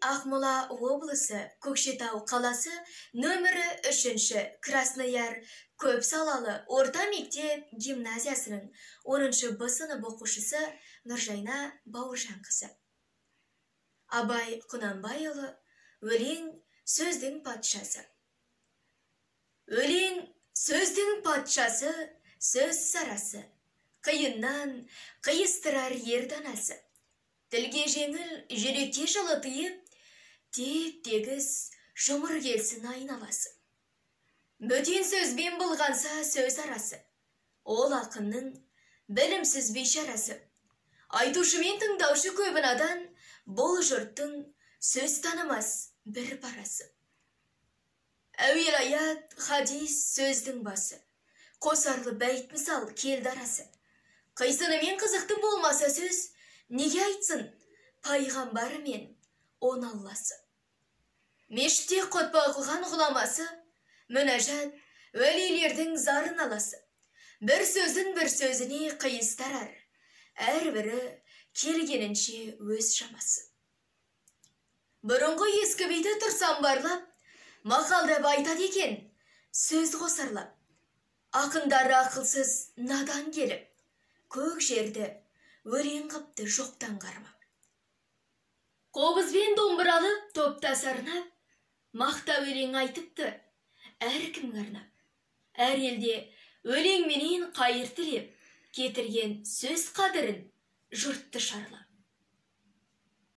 Ақмола облысы, Көкшетау қаласы, нөмірі 3-ші Краснояр көп салалы орта мектеп гимназиясының 10-шы Б сынып оқушысы Нұржайна Бауыржанқызы. Абай Құнанбайұлы, өлең сөздің патшасы. Өлең сөздің патшасы, сөз сарасы, қиыннан қиыстырар ер данасы. Тілге жеңіл, жүрекке жылы тиіп, теп-тегіс жұмыр келсін айналасы. Бөтен сөзбен былғанса сөз арасы, ол ақынның білімсіз бейшарасы. Айтушы мен тыңдаушы көбін адан, бұл жұрттың сөз танымас бір парасы. Әуел аят, хадис сөздің басы, қосарлы бәйт мысал келді арасы. Қисынымен қызықты болмаса сөз, неге айтсын пайғамбары мен он алласы. Мешітте құтпа оқыған ғұламасы, мінәжат уәлилердің зарын аласы. Бір сөзін бір сөзіне қиыстырар, әрбірі келгенінше өз шамасы. Бұрынғы ескі биді тұрсам барлап, мақалдап айтады екен сөз қосарлап. Ақындары ақылсыз надан келіп, көк жерді өлең қыпты жоқтан қармап. Қобызбен домбыра алып, топтас арнап, мақта өлең айтыпты әркімге арнап. Әр елде өлеңменен қайыр тілеп, кетірген сөз қадірін жұртты шарлап.